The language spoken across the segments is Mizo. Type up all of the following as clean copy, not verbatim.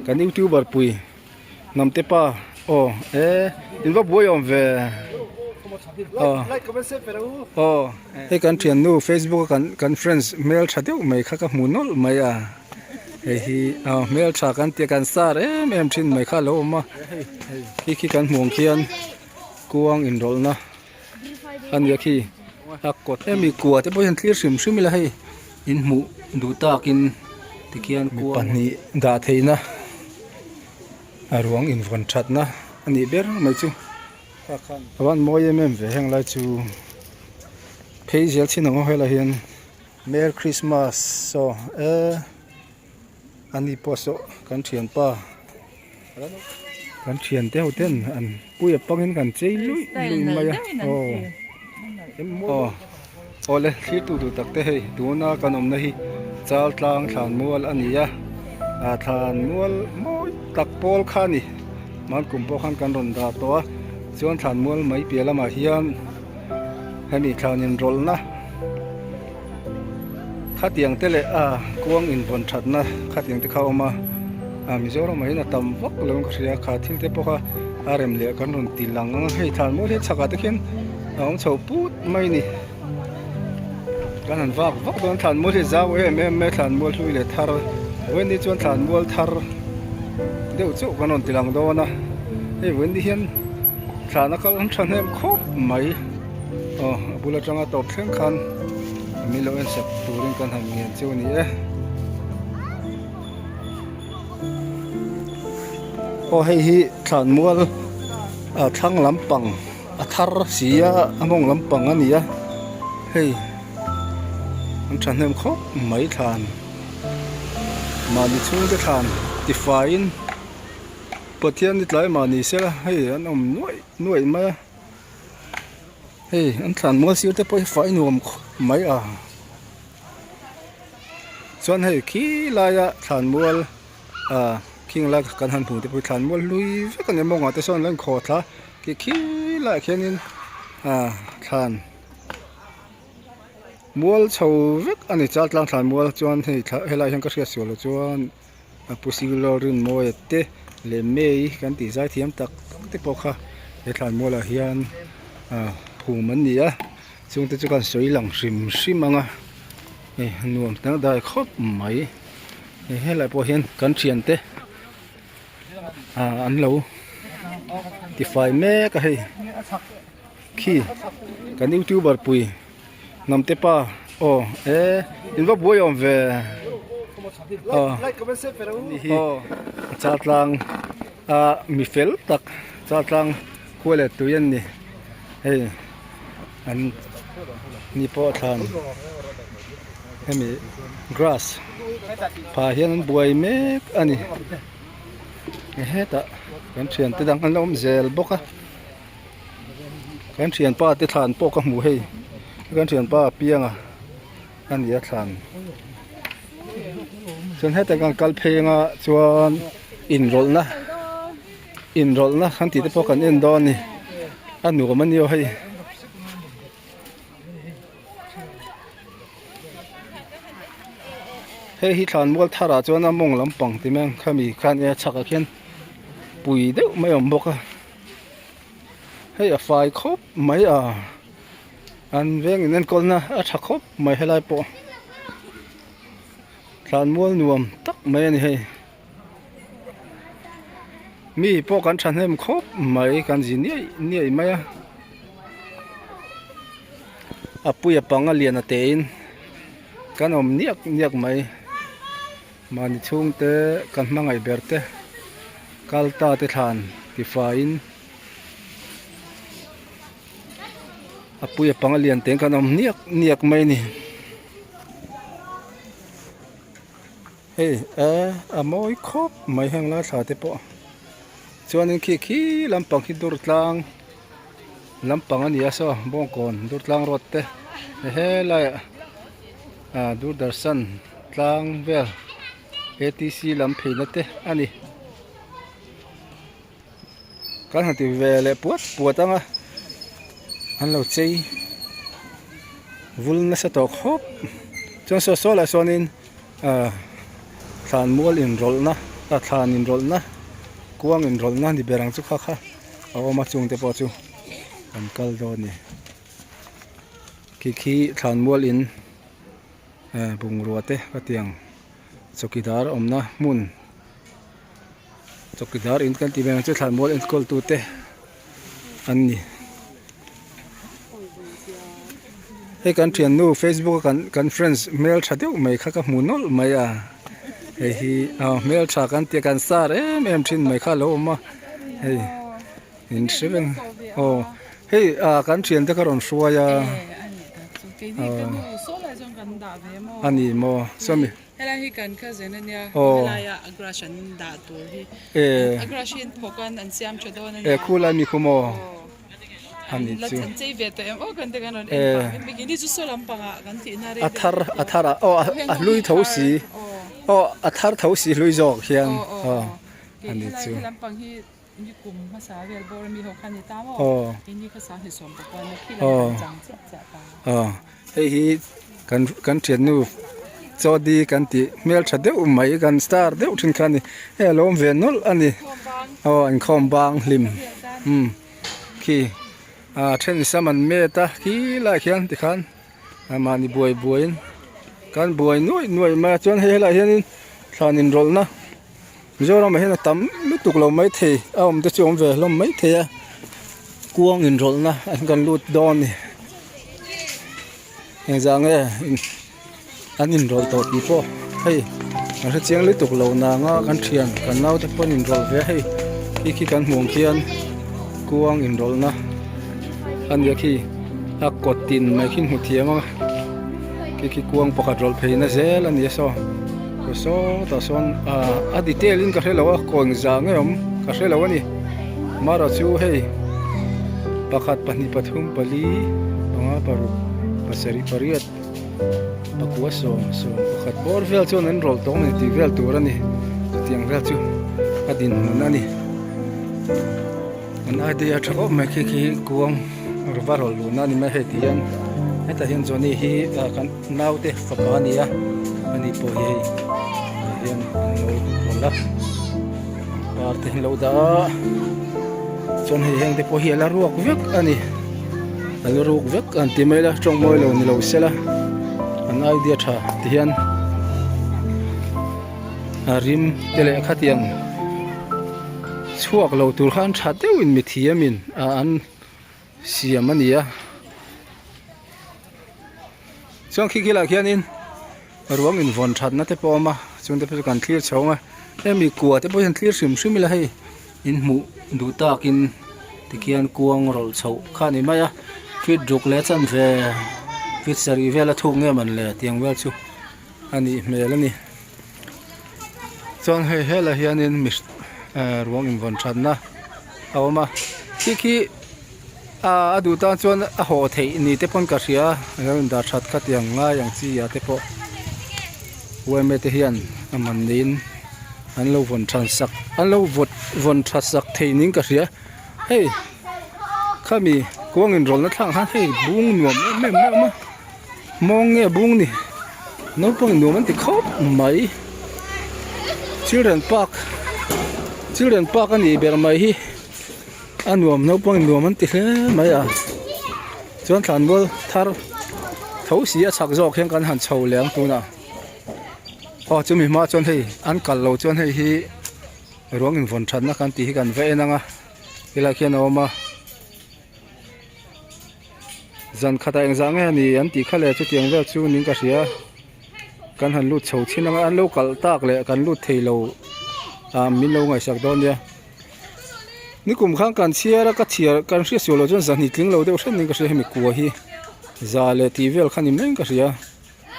Kan youtuber pui Hnamte pa aw e in va buai awm ve aw aw hei kan thiannu facebook a kan kan friends hmeltha deuh mai kha ka hmu nawlh mai a hei hi aw hmeltha kan tia kan star em em thin mai kha alo awm a khi khi kan hmuh ang khian kuang inrawlhna a nia khi a kawt hemi kua te pawh hian thlir hrim hrim ila hei in hmuh duh takin tikhian mi pahnih dah theihna a ruang invawn thatna a nih ber mai chu a van mawi em em ve heng lai chu phei zel chin ang aw helai hian merry christmas aw e ani pawh saw kan thianpa. Kan thian te ho ten an pui a pangin kan chei luih luih mai a aw aw awle thlir tu duh tak te hei tuna kan awmna hi chal tlang thlan mual a ni a ah thlan mual mawi tak pawl kha a ni hman kum pawh khan kan rawn dah tawh a chuan thlan mual mai piah lamah hian hemi thlan inrawlhna. Khatiang te leh a kuang invawn thatna khatiang te kha a awm a ah Mizoramah hian a tam vak lo in ka hria kha thil te pawh kha a rem leh kan rawn ti lang ang a hei thlan mawi hi chhakah te khian a awm chho put mai a ni kan han vak vak dawn thlan mual hi zau em em mai a thlan mual hlui leh thar vawiin hi chuan thlan mual thar deuh chauh kan rawn ti lang dawn a hei vawiin hi hian thlan a kal an thahnem khawp mai. Aw a bul atanga tawp thleng khan min lo en sak turin kan han ngen chu a ni e. Aw hei hi thlan mual a thlang lampang a thar si a a mawng lampang a ni a hei an thahnem khawp mai thlan mahni chhungte thlan tifaiin Pathian ni tlai mahni sela hei an awm nuaih nuaih mai a. Hei an thlan mual sir te pawh hi fai nuam khawp mai a chuan hei khi laia thlan mual ah khing lai kan han hmuh te pawh hi thlan mual hlui vek a ni mawngah te sawn an lo inkhawh thla khi khi laiah khianin ah thlan mual chho vek a ni chaltlang thlan mual chuan hei helaiah hian ka hriat sual loh chuan. A pu Silo Rinmawia te leh May kan tih zai thiam tak tak te pawh kha he thlan mualah hian ah phum an ni a chungte chu kan sawi lang hrim hrim ang a hei nuam dang dai khawp mai hei helai pawh hian kan thiante ah an lo tifai mek a hei khi kan youtuber pui. Hnamte pa aw e in va buai awm ve aw aw chaltlang a mi fel tak chaltlang khua leh tui an ni hei an ni pawh a thlan hemi grass phah hian an buai mek a ni hetah kan thiante dang an la awm zel bawk a. Kan thianpa te thlan pawh ka hmu hei kan thianpa a piang a a ni a thlan chuan hetah kan kal phei anga chuan inrawlhna inrawlhna kan tih te pawh kan en dawn a ni a nuam a ni aw hei. Hei hi thlan mual tharah chuan a mawng lampang ti mai ang khami khan e a chhakah khian pui deuh mai a awm bawk a. Hei a fai khawp mai a an veng in enkawl na a tha khawp mai helai pawh thlan mual nuam tak mai a ni hei mi pawh kan thahnem khawp mai kan zi niaih niaih mai a a pui a pang a lian a te in kan awm niak niak mai. Mahni chhungte kan hmangaih ber te kal ta te thlan tifaiin a pui a pang a lian teng kan awm niak niak mai a ni. Hei e a mawi khawp mai heng lai thla te pawh chuanin khi khi lampang hi dur tlang lampang a ni a saw bawngkawn dur tlang road te helaiah ah Doordarshan tlang vel atc lam pheina te a ni kan han ti ve leh puat puat ang a an lo chei vul nasa tawh khawp chuan saw saw lah sawnin ah thlanmual inrawlhna. A thlan inrawlhna kuang inrawlhna ni ber ang chu kha kha a awm a chung te pawh chu kan kal dawn a ni. Khi khi thlan mual in eh bungrua te ka tiang chawkidar awmna hmun chawkidar in kan tih ber ang chu thlan mual enkawl tu te an ni. Hei kan thiannu facebook a kan kan friends hmeltha deuh mai kha ka hmu nawlh mai a hei hi aw hmeltha kan tia kan star em em thin mai kha a lo awm a hei in hre reng aw hei ah kan thian te kha rawn hruai a aw a ni maw sawmi. Helai hi kan cousin a nia helaia a grass an dah tur hi a grass hi an phawk a an siam tha dawn a nia. E khulai mi khu maw a ni chu. An chei ve tawh em aw kan te kan rawn en phah em bikini chu saw lampangah kan tihna rei a thar a thar ah aw a hlui tho si aw a thar tho si hlui zawk hian aw a ni chu. Helai lampang hi ni kum hmasa vel bawr ami ho kha a ni ta maw ni kha 20 pakua na khi lam kan chang chiah chiah ta. Aw hei hi kan kan thiannu chawdi kan tih hmel tha deuh mai kan star deuh thin kha a ni hei a lo awm ve nawlh a ni aw inkhawm bang hlim umm khi a then sam an met a khi lai khian tikhan mahni buai buaiin kan buai nuaih nuaih mai a chuan hei helaiah hianin thlan inrawlhna. Mizoramah hian a tam lutuk lo maithei a awm te chu a awm ve hlawm maithei a kuang inrawlhna an kan lut dawn a ni engzah nge an inrawlh tawh tih pawh hei an hre chiang lutuk lo nang a kan thian kan naute pawh an inrawlh ve a hei khi khi kan hmuh ang khian kuang inrawlhna a nia khi a kawt tin mai khi hmu thiam a khi khi kuang pakhat rawlh phei na zel a ni a saw. Aw sawtah sawn ah a detail in ka hre lo a kawn zah ngei awm ka hre lo a ni mara chu hei pakhat pahnih pathum pali panga paruk pasarih pariat pakua sawm sawm pakhat bawr vel chuan an rawlh tawng a ni tih vel tur a ni chutiang vel chu a dinhmun a ni an idea tha khawp mai khi khi kuang va rawlh luhna a ni mai hei ti hian hetah hian Johnny hi ah kan. Naute fapa a ni a, ani pawh hi hei tah hian an lo rawlh a, par te an lo dah a, chuan hei heng te pawh hi a la ruak vek a ni, a la ruak vek an ti mai la tawng mawi lo ni lo se la an idea tha ti hian a rim te leh khatiang chhuak lo tur khan tha deuhin mithiamin an siam a ni a. Chuan khi khi lah khianin ruang invawn thatna te pawh a awm a chung te pawh chu kan thlir chho ang a hemi kua te pawh hian thlir hrim hrim ila hei in hmuh duh takin tikhian kuang rawlh chhoh kha a ni mai a feet ruk leh chanve feet sarih vel a thuk nge man le tiang vel chu a nih hmel a ni chuan hei helaiah hianin mi eh ruang invawn thatna a awm a khi khi. A duh tan chuan a haw theih ni te pawn ka hria a lo indah that kha tiang ngai ang chi ah te pawh yma te hian a man niin an lo vawn than sak an lo vawt vawn that sak thei niin ka hria hei khami kuang inrawlna thlak khan hei bung nuam em em mai a awm a mawng nge bung ni naupang nuam an ti khawp mai children park children park a nih ber mai hi. A nuam naupang nuam an ti hle mai a chuan thlanmual thar tho si a chhak zawk hian kan han chho leh ang tunah aw chumi hma chuan hei an kal lo chuan hei hi ruang invawn thatna kan tih hi kan va en ang a helaiah khian a awm a zan khatah engzah nge a ni an tih kha le chutiang vel chu niin ka hria kan han lut chho chin ang a an lo kalh tak leh kan lut thei lo ah min lo ngaihsak dawn nia. Nikum khan kan chhiar a ka chhiar kan hriat sual loh chuan zahni tling lo deuh hret niin ka hria hemi kua hi za leh tih vel kha ni mai ka hria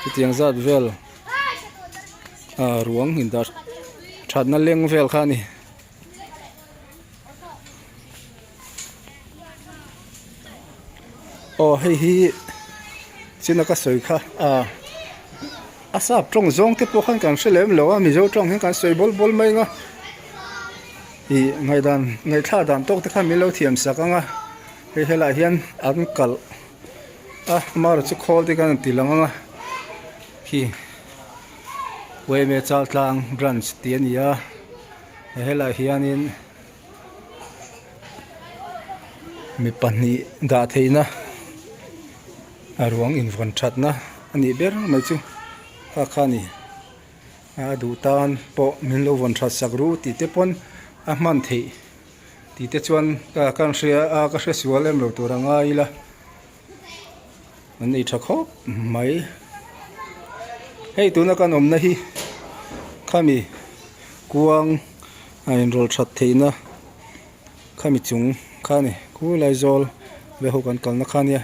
chutiang zat vel ah ruang indah thatna leng vel kha a ni. Aw hei hi china ka sawi kha ah a sap tawng zawng te pawh khan kan hre lem lo a mizo tawng hian kan sawi bawl bawl mai ang a ih ngaihdan ngaihthlak dan tawk te khan min lo thiam sak ang a hei helaiah hian an kalh a amaherawhchu chu khawl te khan an ti lang ang a khi yma chaltlang branch tih a ni a. Helaiah hianin mi pahnih dah theihna a ruang invawn thatna a nih ber mai chu kha kha a ni. A duh tan pawh min lo vawn that sak ru tih te pawn a hman theih tih te chuan ka hria a ka hre sual em lo tur a ngai ila an nei tha khawp mai. Hei tuna kan awmna hi khami kuang a inrawl that theihna khami chung kha a ni khulai zawl ve ho kan kalna kha a nia.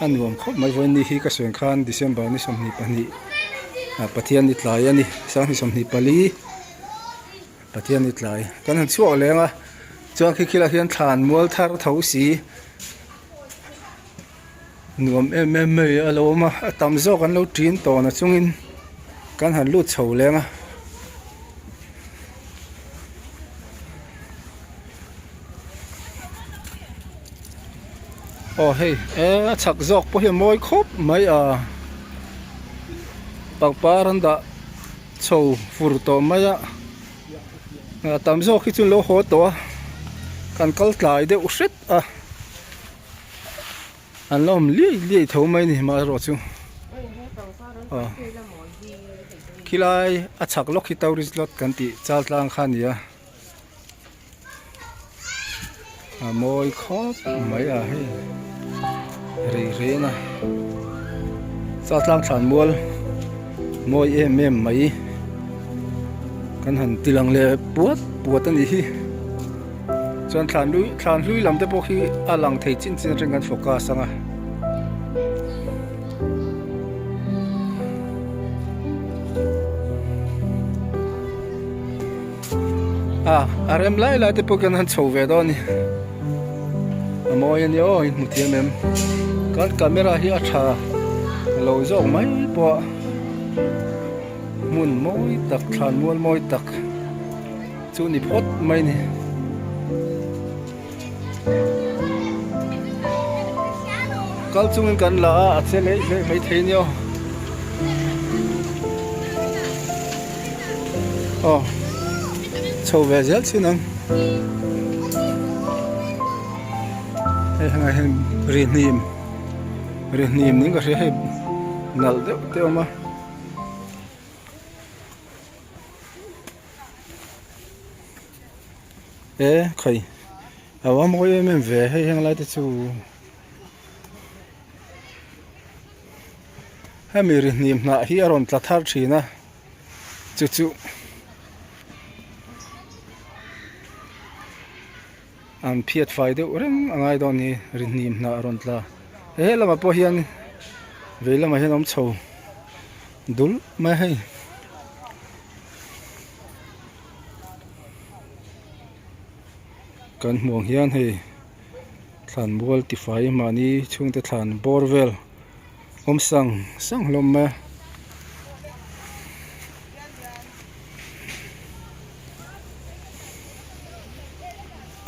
A nuam khawp mai vawiin ni hi ka sawi ang khan December ni 22 ah Pathian ni tlai a ni sang ni 24 Pathian ni tlai kan han chhuak leng a chuan khi khilah hian thlan mual thar tho si nuam em em mai a lo awm a a tam zawk an lo ṭin tawn a chungin kan han lut chho leng a. Aw hei eh a chhak zawk pawh hi a mawi khawp mai a pangpar an dah chho fur tawh mai a a tam zawk hi chu an lo haw tawh a kan kal tlai deuh hret a an la awm liai liai tho mai a ni amaherawhchu aw khilai a chhak lawk hi tourist lot kan tih chal tlang kha a ni a. A mawi khawp mai a hei rei reng a chau tlang thlan mual mawi em em mai kan han ti lang leh puat puat a nih hi chuan thlan hlui thlan hlui lam te pawh khi a lang thei chin chin atangin kan focus ang a. A a rem lai lai te pawh khian an chho ve dawn a ni a mawi a nia aw in hmu thiam em kan camera hi a tha lo zawk mai pawh a hmun mawi tak thlan mual mawi tak chu ni phawt mai a ni. Kal chungin kan la a a che leh leh mai thei nia aw. Aw chho ve zel chin ang. Hei hengah hian ri hnim ri hnim niin ka hria hei nalh deuh te a awm a. E khai a va mawi em em ve hei heng lai te chu hemi ri hnim hnah hi a rawn tla thar thin a chu chu an phiat fai deuh reng a ngai dawn ni ri hnim hnah a rawn tla he lamah pawh hian vei lamah hian a awm chho dul mai a hei. Kan hmuh ang hian hei thlan mual tifai mahni chhungte thlan bawr vel awm sang sang hlawm mai a.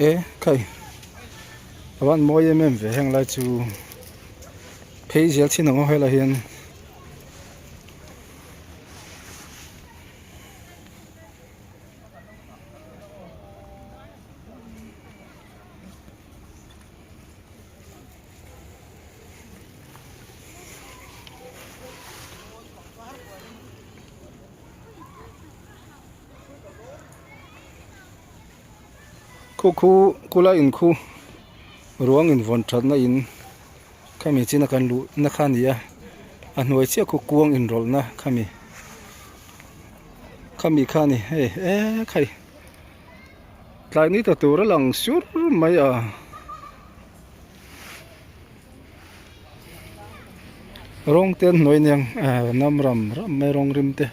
E khai a van mawi em em ve heng lai chu phei zel chin ang aw helaiah hian. Khu khu kula in khu ruang in vawn thatna in khami china kan luh na kha a ni a a hnuai chiah khu kuang inrawlhna khami khami kha a ni hei e khai tlai ni ta tur a lang sur mai a. Rawng te an hnuai aniang ah nam ram ram mai rawng rim te.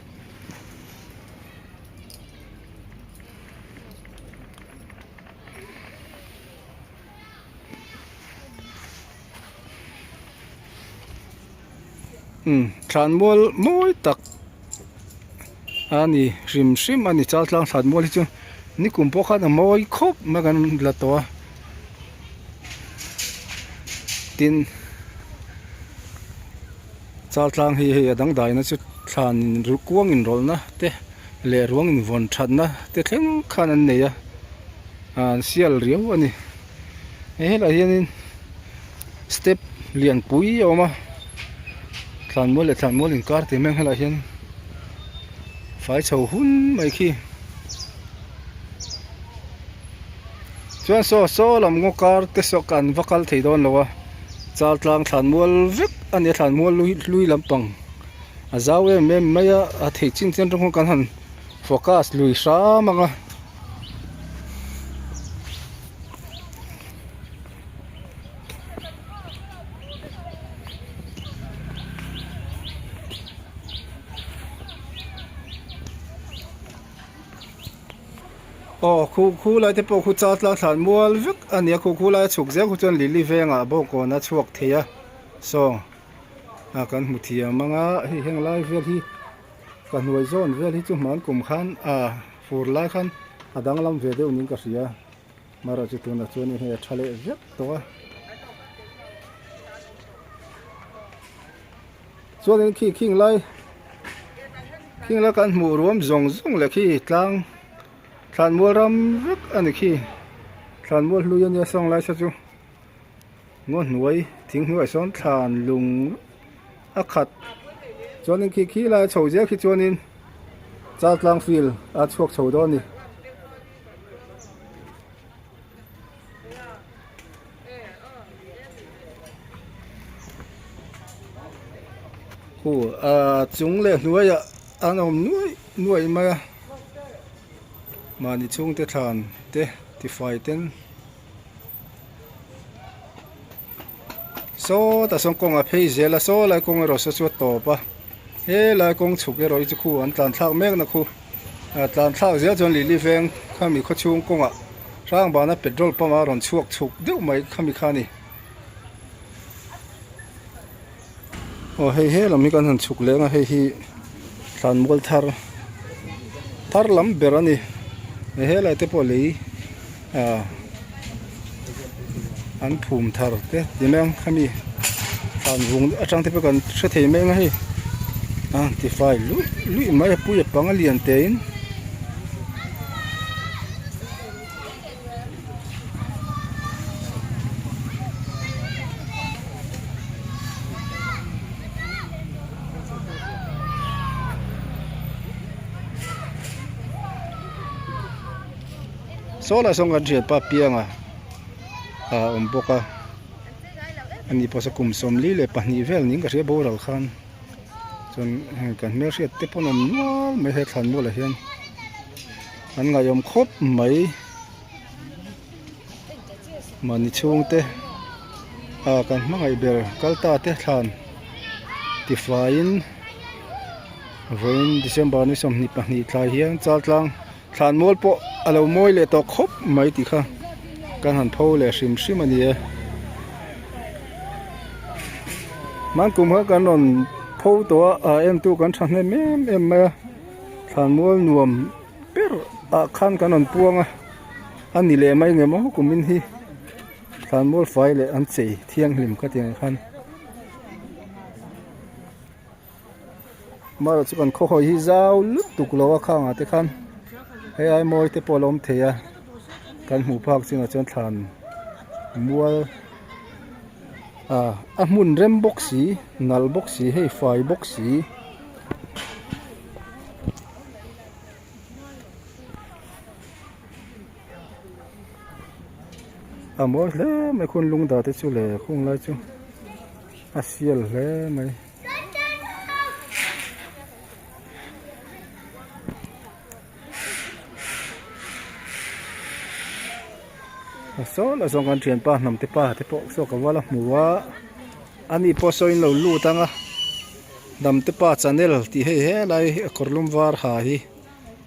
Umm thlan mual mawi tak a ni hrim hrim a ni chaltlang thlan mual hi chu nikum pawh khan a mawi khawp mai kan la tawh a tin chaltlang hi hei a dangdaina chu thlan kuang inrawlhna te. Leh ruang invawn thatna te thleng khan an nei a an sial riau a ni he helaiah hianin step lian pui a awm a thlanmual leh thlanmual inkar tih mai ang helaiah hian fai chho hun mai khi chuan saw saw lam ngaw kar te saw kan va kal thei dawn lo a chaltlang thlanmual vek a ni a thlanmual hlui lampang. A zau em em mai a a theih chin chin atang khawn kan han focus lui hram ang a. Aw khu khu lai te pawh khu chal tlang thlan mual vek a ni a khu khu lai a chhuk zel khu chuan lily vengah bawngkawn a chhuak thei a saw. a kan hmu thiam ang a hei heng lai vel hi ka hnuai zawn vel hi chu hman kum khan ah fur lai khan a danglam ve deuh niin ka hria marawh chu tunah chuan hei a tha leh vek tawh a chuanin khi khing lai khing lai kan hmuh ruam zawng zawng leh khi tlang thlanmual ram vek a ni khi thlanmual hlui a nia sawng lai saw chu. Ngaw hnuai thing hnuaiah sawn thlan lung a khat chuanin khi khi lai a chho zel khi chuanin chaltlang field a chhuak chho dawn a ni. Khu a chung leh hnuaiah an awm nuaih nuaih mai a mahni chhungte thlan te tifai ten. Sawtah sawn kawng a phei zel a saw lai kawng erawh saw chu a tawp a helai kawng chhuk erawh hi chu khu an tlan thlak mek na khu ah tlan thlak zel chuan lili veng khami khawchhung kawngah hrangbana petrol pump a rawn chhuak chhuk deuh mai khami kha a ni. Aw hei he lam hi kan han chhuk leng a hei hi thlanmual thar thar lam ber a ni he helai te pawh lei ah an phum thar te ti mai ang khami thlan vung atang te pawh kan hre thei mai ang a hei a tifai luih luih mai a pui a pang a lian te in. Saw lai sawn kan thianpa pianga a awm bawk a ani pawh saw kum 42 vel niin ka hria boral khan chuan heng kan hmelhriat te pawh an awm nual mai he thlan mualah hian. An ngaihawm khawp mai mahni chhungte ah kan hmangaih ber kal ta te thlan tifaiin vawiin December ni 22 thlai hian Chaltlang thlan mual pawh a lo mawi leh tawh khawp mai tih kha kan han pho leh hrim hrim a ni e. Hmankum kha kan rawn pho tawh a ah entu kan thahnem em em mai a. Thlanmual nuam ber ah khan kan rawn puang a a ni leh mai nge maw kumin hi thlanmual fai leh an chei thianghlim ka tih ang khan amaherawhchu kan khaw hawi hi zau lutuk lo a khangah te khan hei ai mawi te pawh a lo awm thei a kan hmuh phak chinah chuan thlan mual ah a hmun rem bawk si nalh bawk si hei fai bawk si. A mawi hle mai khun lung dah te chu leh khung lai chu a sial hle mai. Saw lah zawng kan thianpa hnam te pa te pawh saw ka val a hmu a ani pawh saw in lo lut ang a hnam te pa channel tih hei helai a kawr lum var ha hi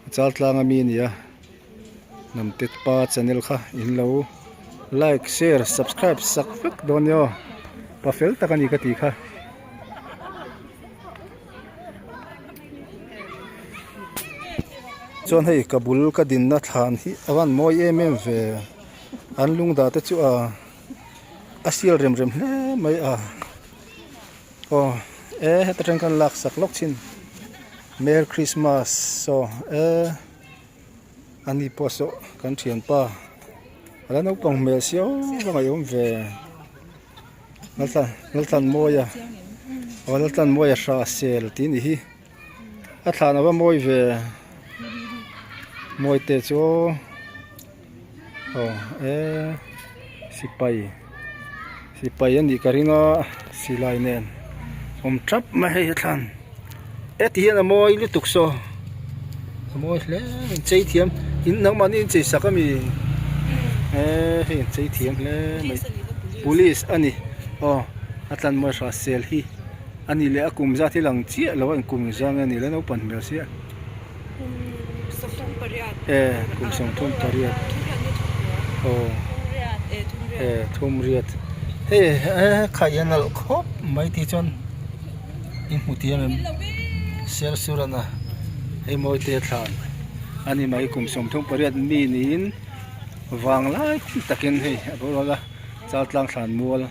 a chal tlang ami a ni a hnam te pa channel kha in lo like share subscribe sak vek dawn nia aw pa fel tak a ni ka tih kha. Chuan hei ka bul ka dinna thlan hi a van mawi em em ve an lung dah te chu a a sial rem rem hle mai a aw e heta tang khan lak sak lawk thin. Merry Christmas saw e ani pawh saw kan thianpa a la naupang hmel sia aw va ngaihawm ve Laltlanmawia aw Laltlanmawia hra sel tih a nih hi a thlan a va mawi ve mawi te chu aw e sipai sipai a nih ka ring a silai nen awm tap mai hei thlan e ti hian a mawi lutuk saw a mawi hle mai inchei thiam in nangmahni inchei sak a mi e hei inchei thiam hle mai police a ni aw a tlan mawi hra sel hi. A nih leh a kum zat hi lang chiah lo a inkum zang a nih leh naupan hmel sia. E kum 38 aw e thum riat hei he khaih a nalh khawp mai tih chuan i hmu thiam em ser sur a na hei mawi te thlan a ni mai kum 38 mi niin vanglai takin hei a boral a Chaltlang thlan mual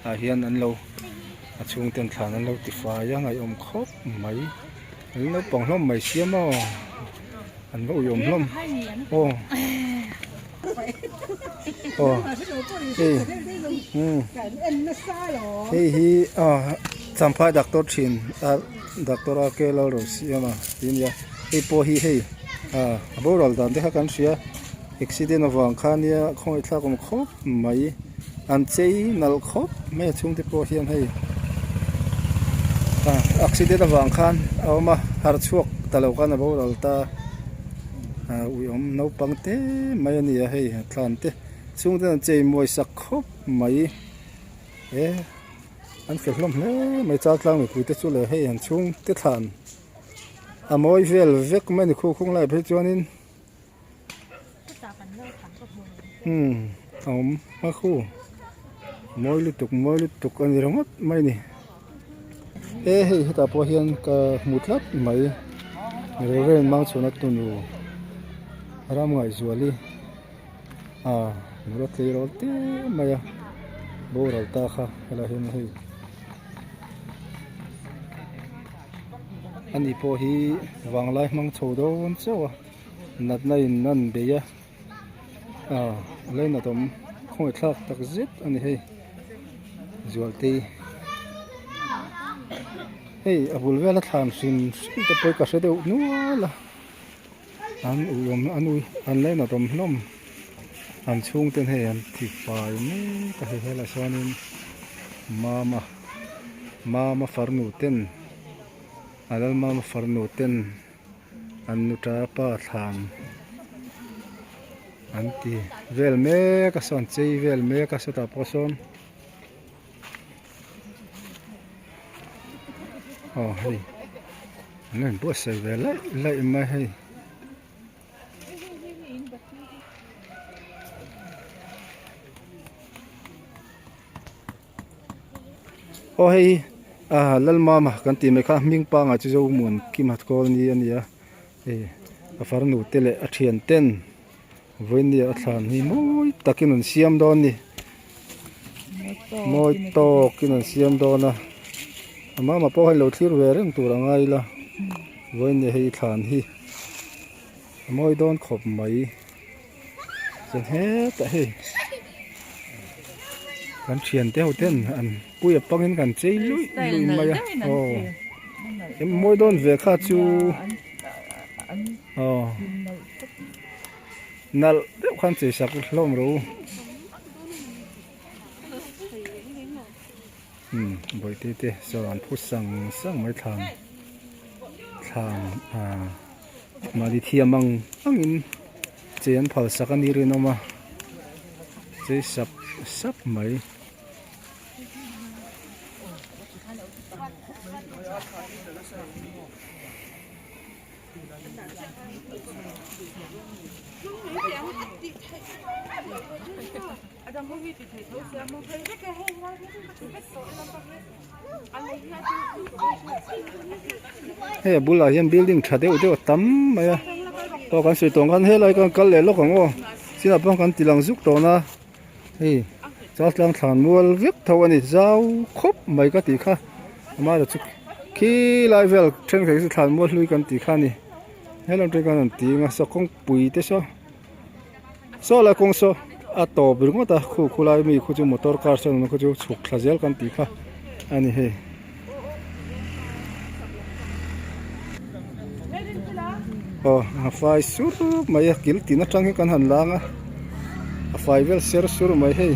ah hian an lo. A chhungten thlan an lo ti fai a ngaihawm khawp mai an naupang hlawm mai sia maw an va uiawm hlawm aw aw hei umm hei hi ah champhai doctor thin ah doctor R K Lalrosiama tih a nia hei pawh hi hei ah a boral dan te kha kan hria accident avang kha nia khawngaih thlak awm khawp mai. An chei nalh khawp mai a chhungte pawh hian hei ah accident avang khan a awm a harh chhuak ta lo khan a boral ta ah uiawm naupang te mai a ni a hei thlan te chhungte an chei mawi sak khawp mai e an fel hlawm hle mai chaltlang mipui te chu leh hei an chhungte thlan a mawi vel vek mai a ni khuhkhung lai phei chuanin. Umm a awm a khu mawi lutuk mawi lutuk a ni ringawt mai a ni e hei hetah pawh hian ka hmu tlat mai rorel mang chhuahna tunu Ramngaihzuali ah nula tleirawl te mai a boral ta kha helaiah hian hei. Ani pawh hi vanglai hmang chho dawn chauh a natna in an bei a ah a lainat awm khawngaih thlak tak zet a ni hei Zualtei hei a bul vela thlan hrim hrim te pawh hi ka hre deuh nual a an ui awm an ui an lainat awm hlawm an chhung ten hei an ti fai mek a hei helaiah chuanin mama mama farnu ten a lal mama farnu ten an nuta pa thlan an ti vel mek a sawn chei vel mek a sawtah pawh sawn. Aw hei an rawn buatsaih ve laih laih mai hei. Aw hei ah Lalmama kan tih mai kha hming pangai chu Zomuan Kim Hatkawl ni a ni a hei a farnu te leh a thian ten. Vawinia a thlan hi mawi takin an siam dawn a ni mawi tawkin an siam dawn a a mama pawh hian lo thlir ve reng tur a ngai ila vawinia hei thlan hi a mawi dawn khawp mai chuan hetah hei kan thiante ho ten an pui a pangin kan chei luih luih mai a aw mawi dawn ve kha chu aw. Nalh deuh khan chei sak hlawm ro u. Umm bawihte te saw an phu sang sang mai thlan thlan ah mahni thiam ang angin chei an phal sak a ni rinawm a chei sap sap mai. Hei a bulah hian building tha deuh deuh a tam mai a aw kan sawi tawh ang khan helai khan kal leh lawk ang aw chinah pawh kan ti lang zuk tawh na hei chaltlang thlan mual vek tho a ni zau khawp mai ka tih kha amaherawhchu. Khi lai vel thenkhat hi chu thlanmual hlui kan tih kha a ni. He lam atang khan an ting a saw kawngpui te saw saw lai kawng saw a tawp ringawt a khu khu lai mi khu chu motor car sawn awm a khu chu chhuk thla zel kan tih kha a ni hei. Aw a fai sur mai a kil tin atang hi kan han lang a a fai vel ser sur mai hei.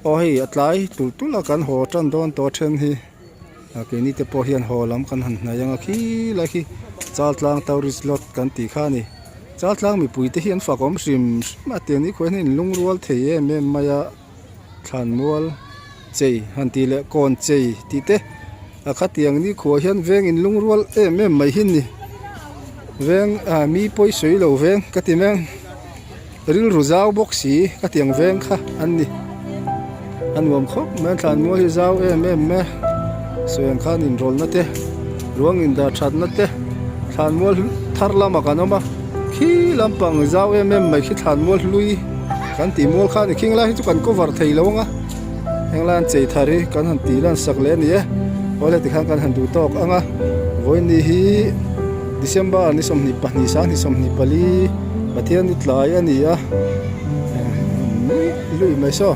Aw hei a tlai tulh tulh a kan haw tan dawn tawh a then hi a keini te pawh hian haw lam kan han hnaih ang a khilai khi Chaltlang tourist lodge kan tih kha a ni Chaltlang mipui te hi an fak awm hrim hrim a tiang ni khuai hian an lungrual thei em em mai a. Thlanmual chei han tih leh kawn chei tih te a khatiang ni khuah hian veng in lungrual em em mai hi ni veng ah mi pawi sawi lo veng ka ti mai ang rilru zau bawk si ka tiang veng kha an ni a nuam khawp mai a thlanmual hi zau em em mai a sawi ang khan inrawlna te ruang indah thatna te thlanmual thar lamah kan awm a. Khi lampang zau em em mai khi thlanmual hlui kan tih mual kha a ni. Khing lai hi chu kan cover thei lo ang a, heng lai an chei thar hi kan han tih lan sak leh a ni e. Awle tikhan kan han duh tawk ang a, vawiin hi December ni 22 2024 Pathian ni tlai a ni a, lui mai saw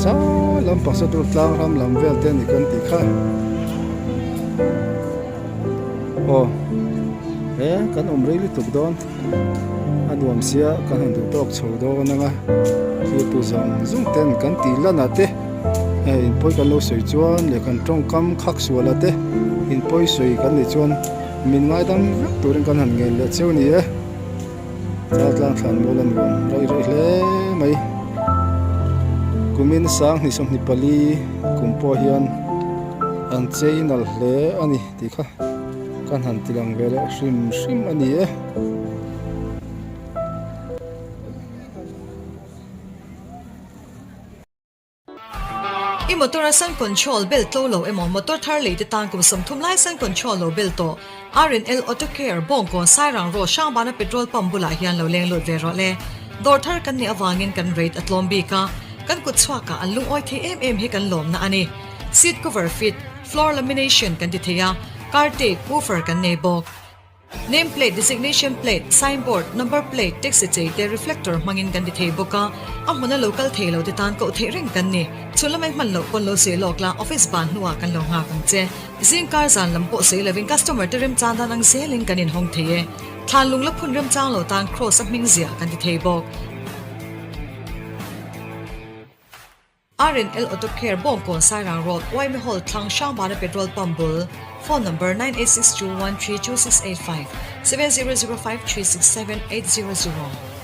sang lampang saw tur tlang ram lam vel te a ni kan tih kha. Aw he kan awm rei lutuk dawn a nuam sia kan han duh tawk chho dawn ang a thiltu zawng zawng ten kan tih lan ah te hei inpawi kan lo sawi chuan leh kan tawngkam khak sual ah te inpawi sawi kan nih chuan min ngaidam vek turin kan han ngen leh cheu a ni e Chaltlang thlan mual a nuam raih raih hle mai kumin 2024 kum pawh hian an chei nalh hle a ni tih kha kan han ti lang ve leh hrim hrim a ni e. I motor a sun control bel tlo lo emaw motor thar lei te tan kum 30 lai sun control lo bel tawh R&L Auto Care Bawngkawn Sairang Road Hrangbana petrol pump bulah hian lo leng lut ve rawh le. Dawr thar kan nih avangin kan rate a tlawm bik a, kan kut chhuakah an lungawi thei em em hi kan lawmna a ni. Seat cover fit, floor lamination kan ti thei a, car tape, woofer kan nei bawk. Name plate, designation plate, sign board, number plate, taxi chei te reflector hmangin kan ti thei bawk a, a hmuna lo kal thei lo te tan koh theih reng kan ni. Chhun lamai hman loh pawn lo sawi lawk la, office ban hnuah kan lo nghak ang che. Zing kar zan lam pawh sawi lovin customer te remchang dan ang zelin kan inhawng thei e. Thlan lung la phun remchang lo tan cross a hming ziah kan ti thei bawk. R&L Auto Care Bawngkawn Sairang Road Uaime Hall thlang Hrangbana Petrol Pump bul Phone Number 9862132685 7005367800.